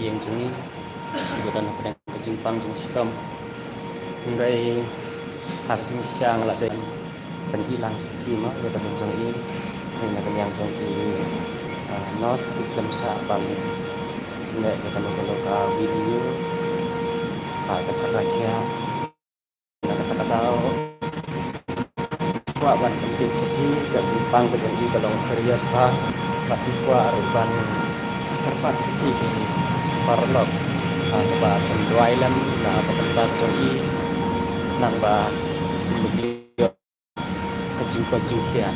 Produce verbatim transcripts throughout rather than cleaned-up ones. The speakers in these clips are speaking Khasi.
ïing jong ngi, ki ba don hapdeng ka jingpang jingshitom. Hynrei ha ka jingshisha nga la dei ban ïalang sha phi mo, ïa ka jong i, na ka liang jong i, ah, nurse ki khlem shah ban leh ïa kano kano ka video ha ka jaka jia. Na kata ka daw, kwah ban pyntip sha phi, ka jingpang ka jong i ka long serious bha. Bad phi kwah ruh ban kyrpad sha phi ki paralok, ha kaba pynduwai lem na ka bynta ka jong i, nang ba ka jingkoit jingkhiah.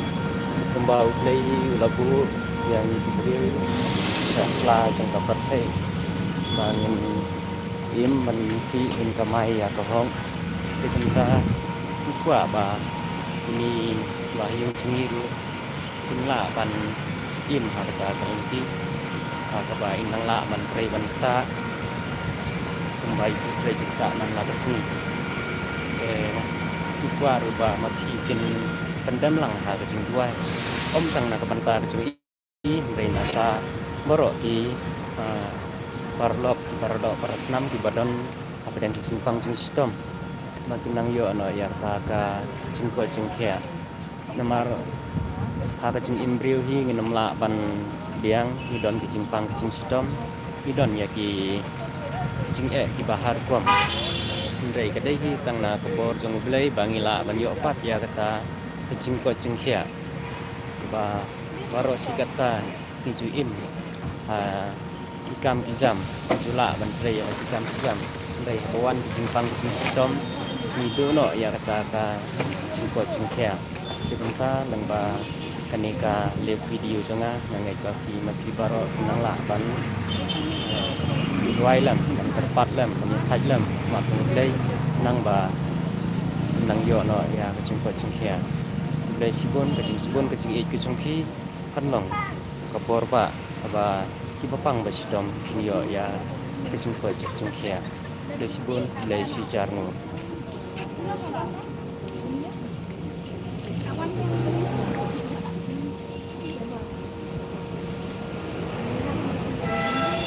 Kumba U Blei hi u la buh ïa ngi ki briew sha sla jong ka pyrthei ba ngin im ban thied, ngin kamai ïa ka hok. Te kumta ngi kwah ba kine ki bahaïing jong ngi ruh kin lah ban im ha kata ka lynti, ha kaba in nang lah ban trei ban ktah kumba ïa ki trei ki ktah man la ka sngi. Te ngi kwah ruh ba ma phi kin pyndem lang ha ka jingduwai, ym tang na ka bynta ka jong i, hynrei na ka baroh ki, ah, paralok, ki paralok parasnam ki ba don hapdeng ki jingpang jingshitom, ba kin nang ïoh noh ïa kata ka jingkoit jingkhiah. Namar ha ka jingim briew hi ngin ym lah ban biang, ngi don ki jingpang ki jingshitom, ngi don ïa ki jingeh ki ba har rukom. Hynrei ka dei hi tang na ka bor jong U Blei ba ngi lah ban ïoh pat ïa kata ka jingkoit jingkhiah, ba baroh shi katta ngi ju im ha ki kam ki jam, ngi ju lah ban trei ha ki kam ki jam. Hynrei haba wan ki jingpang ki jingshitom, ngi duh noh ïa kata ka jingkoit jingkhiah. Te kumta, lyngba kane ka live video jong nga, nga ngeit ba phi ma phi baroh phin nang lah ban, eh, duwai lem, ban kyrpad lem, ban ïasaid lem ha ka jong U Blei, nang ba nang ïoh noh ïa ka jingkoit jingkhiah. Khublei shibun, ka jingsbun ka jingïeit ka jong phi kan long ka bor ba, kaba ki ba pang ba shitom kin ïoh ïa ka jingkoit jingkhiah. Khublei shibun, khublei shihajar nguh.